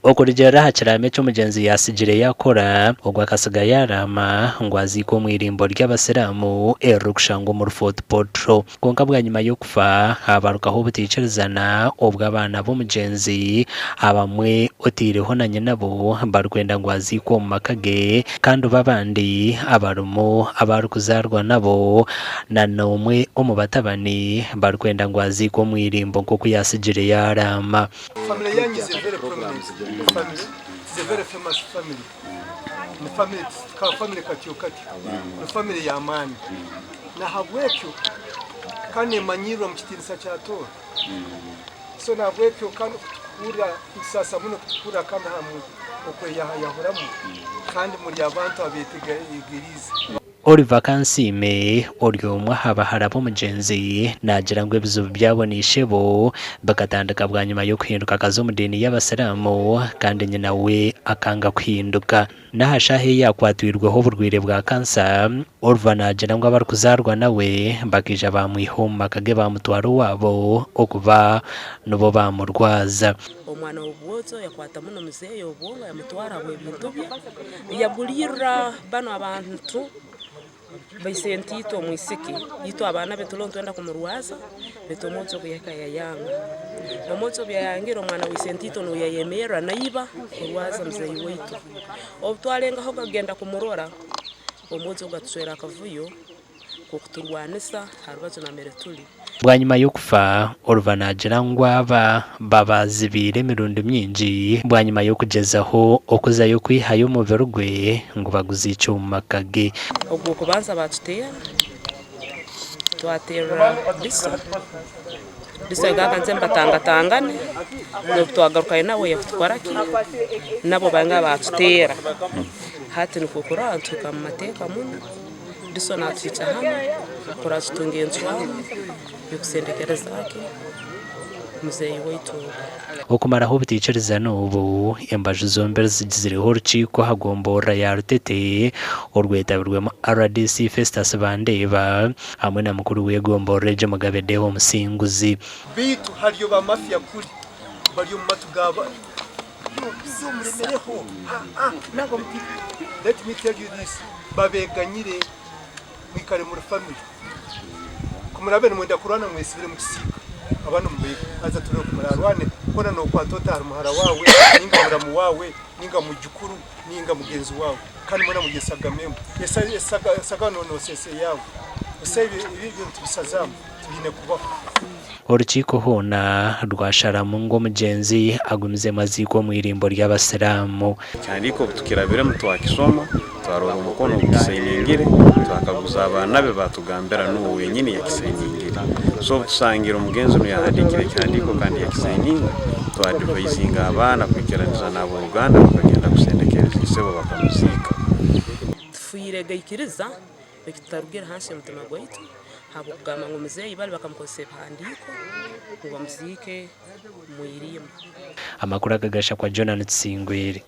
Okurugiirira aha kiraamo eki omugyenzi yaatsigire yaakora, ogwo akatsiga yaaraama ngu aziikwe omu irimbo ry'abasiraamu eririkushangwa omuri Fort Portal. Kwonka bwanyima y'okufa, haabarukaho obutaikirizana obwo abaana b'omugyenzi abamwe otaireho na nyinabo barikwenda ngu aziikwe omu maka ge kandi bo abandi abarimu abu arikuzaarwa nabo na n'omwe omu batabani barikwenda ngu aziikwe omu irimbo nk'oku yaatsigire yaaraama. Family yanyu is a very prominent family, it's a very famous family. Ni family ka family katyo katyo, ni family y'amaani. Nahabwekyo kandi nemanyiirwa mu kitiinisa kya Tooro. So nahabwekyo kandi kutukuhurira nikisaasa muno kutukuhurira kandi hamwe okweyahayahuramu kandi muri abantu abetegeriize. Oliver Kansiime, ori omwe aha bahara b'omugyenzi, naagira ngu ebizibu byabo na ishebo bikatandika bwanyima y'okuhinduka akaza omu diini y'Abasiraamu kandi nyina we akanga kuhinduka. N'aha shaaha ei yaakwatwirweho oburwaire bwa kansa, Oliver naagira ngu abarikuzaarwa nawe bakaija baamwiha omu maka ge baamutwara owaabo okuba nibo baamurwaza. Omwana w'obwojo yakwata muno muzeeyi obwongo yamutwara habw'ebintu bye, yagulirra banu abantu baisente itwe omwisiki, itwe abaana be turiyo nitwenda kumurwaza baitu omwojo ogu yahika yayanga. Omwojo obu yayangire omwana wa isente itwe nuwe yayemerra naiba kurwaza muzeeyi waitu. Obu twalengahoga kugenda kumurora, omwojo ogu atucwera akavuyo k'okuturwanisa ha rubaju nambere tuli. Bwanyima y'okufa, Oliver naagira ngu aba babazibiire emirundi mingi bwanyima y'okugyezaho okuzayo kwihayo omubiri gwe ngu baguziikye omu maka ge. Ogw'okubanza baatuteera, twateerera diso, diso yagamba nze mbatangatangane, n'obu twagarukayo nawe yakutukora ki, nabo banga baatuteera. Hati nikwo kurora nituhika omu mateeka muno. Diso natuhikya hanu kurora tutunga encwamu y'okusendekereza ki muzeeyi waitu ogu. Okumaraho obutaikirizana obu, embaju zombi zigizireho orukiiko aha gomborora ya Rutete orwetabirwemu rdc Festus Bandeeba hamwe na mukuru w'egomborora egyo Mugabe Deo Musinguzi. Beitu hariyo ba mafia kuri bari omu matu ga Let me tell you this, babeganyire mwikare muri family ku murabe nimwenda kurwana mwesibire mu kisiika abaana mubeege haza turebe ku murarwane hoona nokwata ota ahari muhara waawe ninga muramu waawe ninga mwijukuru ninga mugenzi waawe kandi mwena muri esagama emwe esagama nosesa eyaawe busa ebi ebintu bisazaamu tibiine kubaho. Orukiiko hoona rwasharamu ngu omugyenzi agumizemu aziikwe omu irimbo ry'Abasiraamu. Ekihandiiko obu tukirabiremu twakishoma, twarora omukono ogu kisainingire, twakaguza abaana be baatugambira nuwe wenyini yakisainingire. So obu tusangire omugenzi onu yahandiikire ekihandiiko kandi yakisaininga, twadivaizinga abaana kwikiraniza n'ab'oruganda bakagenda kusendekereza isebo bakamuziika. Tufiire gaikiriza Baitu tutarugire hansi y'omutima gwaitu habw'okugamba ngu muzeeyi bali bakamukozesa ebihandiiko ngu bamuziike omu irimbo. Amakuru aga gashakwa Jonah Tusingwire.